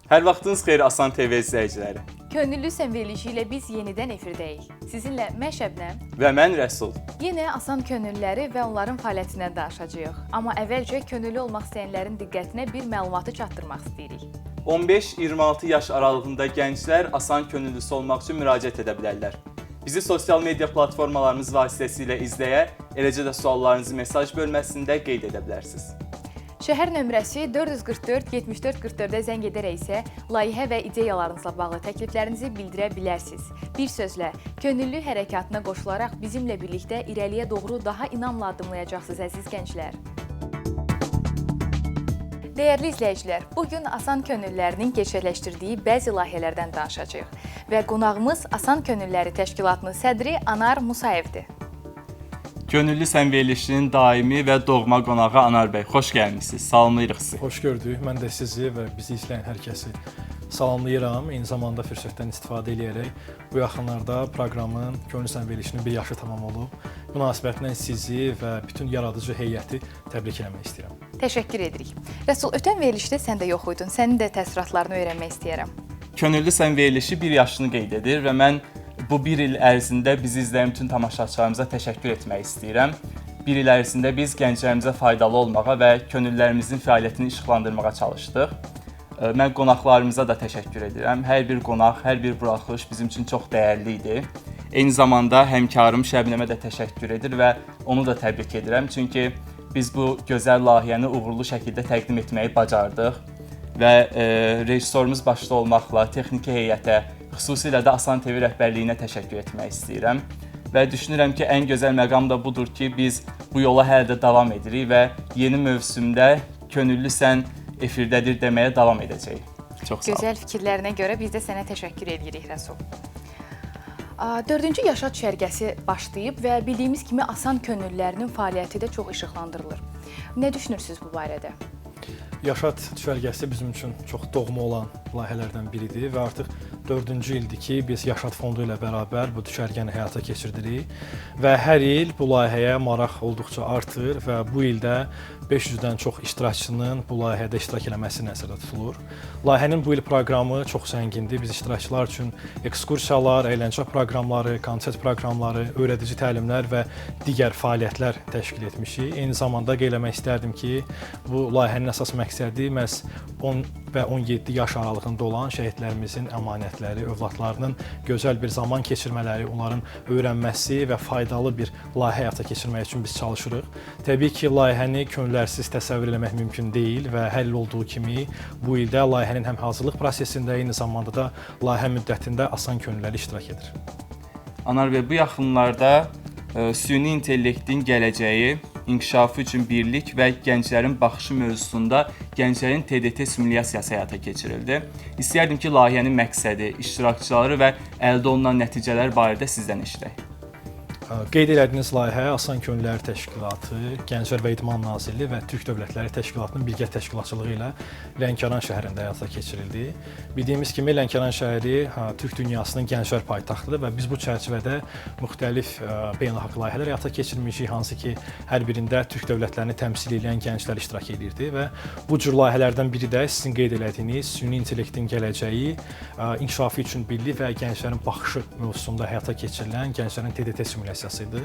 Hər vaxtınız xeyir Asan TV izləyiciləri. Könüllü Sən verilişi ilə biz yenidən efirdəyik. Sizinlə mən Şəbnəm və mən Rəsul. Yenə Asan könüllüləri və onların fəaliyyətindən danışacağıq. Amma əvvəlcə könüllü olmaq istəyənlərin diqqətinə bir məlumatı çatdırmaq istəyirik. 15-26 yaş aralığında gənclər Asan könüllüsü olmaq üçün müraciət edə bilərlər. Bizi sosial media platformalarımız vasitəsilə izləyə, eləcə də suallarınızı mesaj bölməsində qeyd edə bilərsiniz. Şəhər nömrəsi 444 74 44-ə zəng edərək isə layihə və ideyalarınızla bağlı təkliflərinizi bildirə bilərsiniz. Bir sözlə, könüllü hərəkatına qoşularaq bizimlə birlikdə irəliyə doğru daha inamla addımlayacaqsınız əziz gənclər. Dəyərli izləyicilər, bu gün Asan Könüllülərinin gerçəkləşdirdiyi bəzi layihələrdən danışacağıq və qonağımız Asan Könüllüləri Təşkilatının sədri Anar Musayevdir. Könüllü Sən verilişinin daimi və doğma qonağı Anar bəy, xoş gəlmisiniz. Salamlayırıq sizi. Xoş gördük. Mən də sizi və bizi izləyən hər kəsi salamlayıram. Eyni zamanda fürsətdən istifadə eləyərək bu yaxınlarda proqramın Könüllü Sən verilişinin bir yaşı tamam olub. Münasibətlə sizi və bütün yaradıcı heyəti təbrik eləmək istəyirəm. Təşəkkür edirik. Rəsul, ötən verilişdə sən də yox idin. Sənin də təəssüratlarını öyrənmək istəyirəm. Könüllü Sən verilişi bir yaşını qeyd edir və mən bu bir il ərzində bizi izləyən bütün tamaşaçılarımıza təşəkkür etmək istəyirəm. Bir il ərzində biz gənclərimizə faydalı olmağa və könüllülərimizin fəaliyyətini işıqlandırmağa çalışdıq. Mən qonaqlarımıza da təşəkkür edirəm. Hər bir qonaq, hər bir buraxılış bizim üçün çox dəyərli idi. Eyni zamanda həmkarım Şəbnəmə də təşəkkür edir və onu da təbrik edirəm. Çünki biz bu gözəl layihəni uğurlu şəkildə təqdim etməyi bacardıq və rejissorumuz başda olmaqla texniki heyətə, xüsusilə də Asan TV rəhbərliyinə təşəkkür etmək istəyirəm. Və düşünürəm ki, ən gözəl məqam da budur ki, biz bu yola hələ də davam edirik və yeni mövsümdə Könüllü Sən efirdədir deməyə davam edəcəyik. Çox sağ ol. Gözəl fikirlərinə görə biz də sənə təşəkkür edirik, Rəsul. 4-cü Yaşad düşərgəsi başlayıb və bildiyimiz kimi Asan könüllülərinin fəaliyyəti də çox işıqlandırılır. Nə düşünürsünüz bu barədə? Yaşad düşərgəsi bizim üçün çox doğma olan layihələrdən biridir və artıq 4-cü ildir ki, biz Yaşad fondu ilə bərabər bu düşərgəni həyata keçirdirik və hər il bu layihəyə maraq olduqca artır və bu ildə 500-dən çox iştirakçının bu layihədə iştirak eləməsi nəzərdə tutulur. Layihənin bu il proqramı çox zəngindir. Biz iştirakçılar üçün ekskursiyalar, əyləncə proqramları, konsert proqramları, öyrədici təlimlər və digər fəaliyyətlər təşkil etmişik. Eyni zamanda qeyd eləmək istərdim ki, bu layihənin əsas məqsədi məhz 10 və 17 yaş aralığında olan şəhidlərimizin əmanətləri, övladlarının gözəl bir zaman keçirmələri, onların öyrənməsi və faydalı bir layihə həyata keçirmək üçün biz çalışırıq. Təbii ki, layihəni könüllərsiz təsəvvür eləmək mümkün deyil və hər il olduğu kimi bu ildə layihənin həm hazırlıq prosesində, eyni zamanda da layihə müddətində Asan könüllüləri iştirak edir. Anar bəy, bu yaxınlarda süni intellektin gələcəyi, inkişafı üçün birlik və gənclərin baxışı mövzusunda gənclərin TDT simulyasiyası həyata keçirildi. İstəyərdim ki, layihənin məqsədi, iştirakçıları və əldə olunan nəticələr barədə sizdən eşidək. Qeyd elədiyiniz layihə Asan Könüllülər Təşkilatı, Gənclər və İdman Nazirliyi və Türk Dövlətləri Təşkilatının birgə təşkilatçılığı ilə Lənkəran şəhərində həyata keçirildi. Bildiyimiz kimi Lənkəran şəhəri Türk dünyasının gənclər paytaxtıdır və biz bu çərçivədə müxtəlif beynəlxalq layihələr həyata keçirmişik, hansı ki, hər birində Türk dövlətlərini təmsil edən gənclər iştirak edirdi və bu cür layihələrdən biri də sizin qeyd elədiyiniz süni intellektin gələcəyi, inkişafı üçün birlik və gənclərin baxışı mövzusunda həyata keçirilən gənclərin TDT simulyasiyası idi.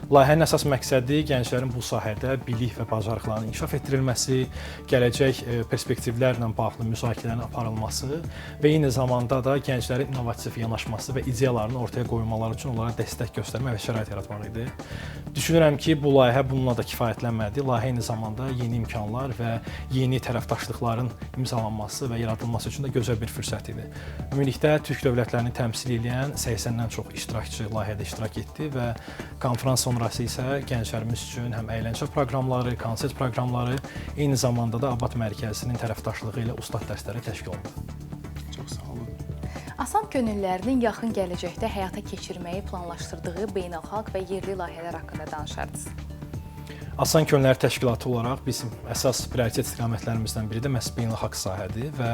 Layihənin əsas məqsədi gənclərin bu sahədə bilik və bacarıqlarının inkişaf etdirilməsi, gələcək perspektivlərlə bağlı müzakirələrin aparılması və eyni zamanda da gənclərin innovativ yanaşması və ideyalarını ortaya qoymaları üçün onlara dəstək göstərmək və şərait yaratmaq idi. Düşünürəm ki, bu layihə bununla da kifayətlənmədi. Layihə eyni zamanda yeni imkanlar və yeni tərəfdaşlıqların imzalanması və yaradılması üçün də gözəl bir fürsət idi. Ümumilikdə Türk dövlətlərini təmsil edən 80-dən çox iştirakçı layihədə iştirak etdi və konfrans sonrası isə gənclərimiz üçün həm əyləncə proqramları, konsert proqramları, eyni zamanda da Abad Mərkəzinin tərəfdaşlığı ilə ustad dərsləri təşkil olundu. Çox sağ olun. Asan könüllülərinin yaxın gələcəkdə həyata keçirməyi planlaşdırdığı beynəlxalq və yerli layihələr haqqında danışardınız. Asan Könüllər Təşkilatı olaraq bizim əsas prioritet istiqamətlərimizdən biri də məhz beynəlxalq sahədir və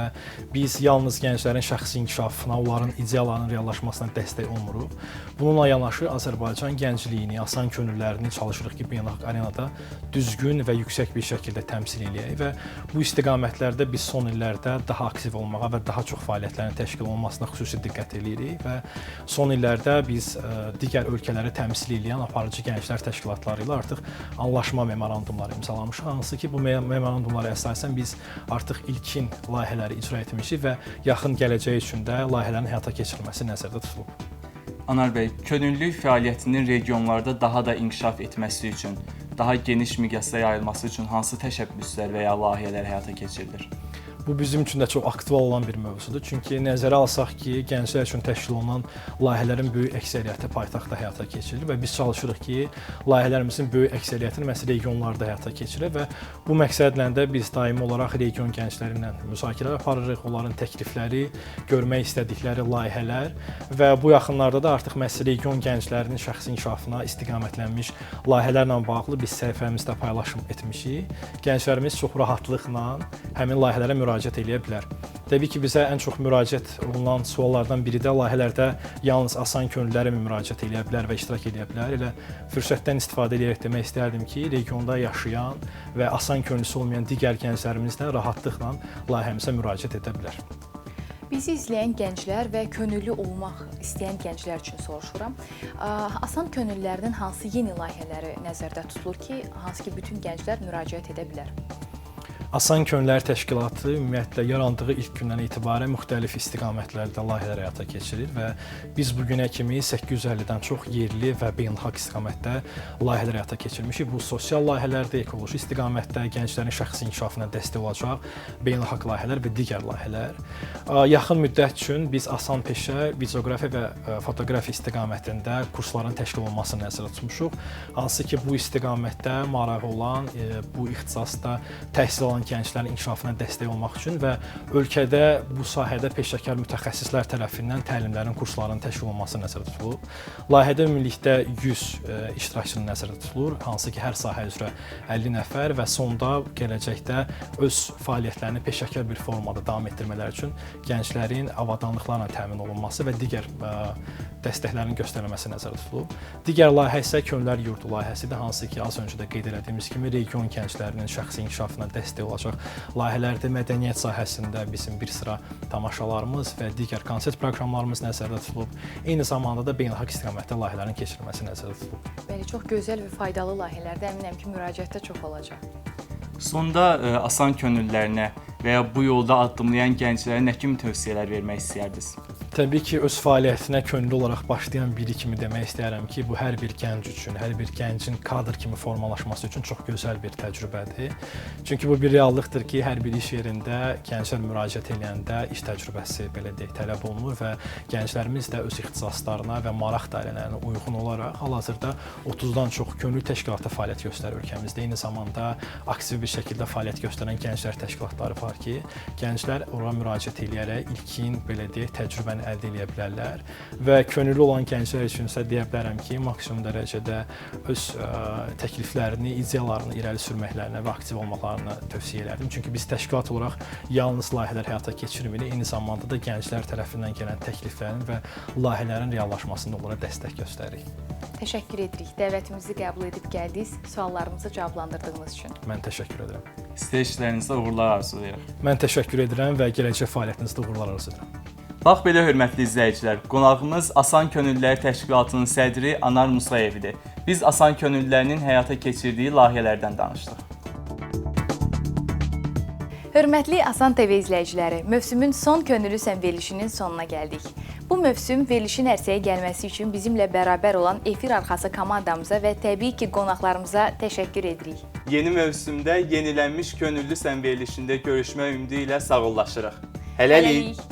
biz yalnız gənclərin şəxsi inkişafına, onların ideyalarının reallaşmasına dəstək olmuruq. Bununla yanaşı Azərbaycan gəncliyini, asan könüllərini çalışırıq ki, beynəlxalq arenada düzgün və yüksək bir şəkildə təmsil eləyək və bu istiqamətlərdə biz son illərdə daha aktiv olmağa və daha çox fəaliyyətlərin təşkil olunmasına xüsusi diqqət eləyirik və son illərdə biz digər ölkələri təmsil eləyən aparıcı gənclər təşkilatları ilə artıq anlaşma memorandumları imzalamışıq. Hansı ki, bu memorandumlara əsasən biz artıq ilkin layihələri icra etmişik və yaxın gələcək üçün də layihələrin həyata keçirilməsi nəzərdə tutulub. Anar bəy, könüllülük fəaliyyətinin regionlarda daha da inkişaf etməsi üçün, daha geniş miqyasda yayılması üçün hansı təşəbbüslər və ya layihələr həyata keçirilir? Bu bizim üçün də çox aktual olan bir mövzudur. Çünki nəzərə alsaq ki, gənclər üçün təşkil olunan layihələrin böyük əksəriyyəti paytaxtda həyata keçirilir və biz çalışırıq ki, layihələrimizin böyük əksəriyyətini məhz regionlarda həyata keçirək və bu məqsədlə də biz daimi olaraq region gəncləri ilə müzakirələr aparırıq, onların təklifləri, görmək istədikləri layihələr və bu yaxınlarda da artıq məhz region gənclərinin şəxsi inkişafına istiqamətlənmiş layihələrlə bağlı biz səhifəmizdə paylaşım etmişik. Gənclərimiz çox rahatlıqla həmin layihələrə müraciət eləyə bilər. Təbii ki, bizə ən çox müraciət olunan suallardan biri də layihələrdə yalnız asan könüllülərə müraciət eləyə bilər və iştirak eləyə bilər. Elə fürsətdən istifadə edərək demək istərdim ki, regionda yaşayan və asan könüllüsü olmayan digər gənclərimiz də rahatlıqla layihəmizə müraciət edə bilər. Bizi izləyən gənclər və könüllü olmaq istəyən gənclər üçün soruşuram. Asan könüllülərinin hansı yeni layihələri nəzərdə tutulur ki, hansı ki bütün gənclər müraciət edə bilər? Asan Könüllər Təşkilatı ümumiyyətlə yarandığı ilk gündən etibarən müxtəlif istiqamətlərdə layihələr həyata keçirir və biz bu günə kimi 850-dən çox yerli və beynəlxalq istiqamətdə layihələr həyata keçirmişik. Bu sosial layihələrdir, ekoloji istiqamətdə, gənclərin şəxsi inkişafına dəstək olacaq beynəlxalq layihələr və digər layihələr. Yaxın müddət üçün biz asan peşə, videoqrafiya və fotoqrafiya istiqamətində kursların təşkil olunmasını nəzərdə tutmuşuq. Hansı ki, bu istiqamətdə marağı olan, bu ixtisasda təhsil alan gənclərin inkişafına dəstək olmaq üçün və ölkədə bu sahədə peşəkar mütəxəssislər tərəfindən təlimlərin, kursların təşkil olunması nəzərdə tutulub. Layihədə ümumilikdə 100 iştirakçının nəzərdə tutulur, hansı ki, hər sahə üzrə 50 nəfər və sonda gələcəkdə öz fəaliyyətlərini peşəkar bir formada davam etdirmələri üçün gənclərin avadanlıqlarla təmin olunması və digər dəstəklərin göstərilməsi nəzərdə tutulub. Digər layihə isə Könüllər Yurdu layihəsidir, hansı ki, az öncə də qeyd elədiyimiz kimi region gənclərinin şəxsi inkişafına dəstək olacaq layihələrdir. Mədəniyyət sahəsində bizim bir sıra tamaşalarımız və digər konsert proqramlarımız nəzərdə tutulub. Eyni zamanda da beynəlxalq istiqamətdə layihələrin keçirilməsi nəzərdə tutulub. Bəli, çox gözəl və faydalı layihələrdir. Əminəm ki, müraciətdə çox olacaq. Sonda asan könüllülərinə və ya bu yolda addımlayan gənclərə nə kimi tövsiyələr vermək istəyərdiniz? Təbii ki, öz fəaliyyətinə könüllü olaraq başlayan biri kimi demək istəyirəm ki, bu hər bir gənc üçün, hər bir gəncin kadr kimi formalaşması üçün çox gözəl bir təcrübədir. Çünki bu bir reallıqdır ki, hər bir iş yerində gənclər müraciət eləyəndə iş təcrübəsi belə deyək, tələb olunur və gənclərimiz də öz ixtisaslarına və maraq dairələrinə uyğun olaraq hal-hazırda 30-dan çox könüllü təşkilatda fəaliyyət göstərir ölkəmizdə. Eyni zamanda aktiv bir şəkildə fəaliyyət göstərən gənclər təşkilatları var ki, gənclər ora müraciət eləyərək ilkin belə deyək, təcrübəni əldə eləyə bilərlər və könüllü olan gənclər üçün isə deyə bilərəm ki, maksimum dərəcədə öz təkliflərini, ideyalarını irəli sürməklərinə və aktiv olmaqlarını tövsiyə edərdim. Çünki biz təşkilat olaraq yalnız layihələr həyata keçirmirik, eyni zamanda da gənclər tərəfindən gələn təkliflərin və layihələrin reallaşmasında onlara dəstək göstəririk. Təşəkkür edirik. Dəvətimizi qəbul edib gəldiniz, suallarımızı cavablandırdığınız üçün. Mən təşəkkür edirəm. Sizə işlərinizdə uğurlar arzulayırıq. Mən təşəkkür edirəm və gələcək fəaliyyətinizdə uğurlar arzu edirəm. Bax belə hörmətli izləyicilər, qonağımız Asan Könüllülər Təşkilatının sədri Anar Musayev idi. Biz Asan Könüllülərinin həyata keçirdiyi layihələrdən danışdıq. Hörmətli Asan TV izləyiciləri, mövsümün son Könüllüsən verilişinin sonuna gəldik. Bu mövsüm verilişin ərsəyə gəlməsi üçün bizimlə bərabər olan efir arxası komandamıza və təbii ki, qonaqlarımıza təşəkkür edirik. Yeni mövsümdə yenilənmiş Könüllüsən verilişində görüşmək ümidi ilə sağollaşırıq. Hələlik! Hələlik.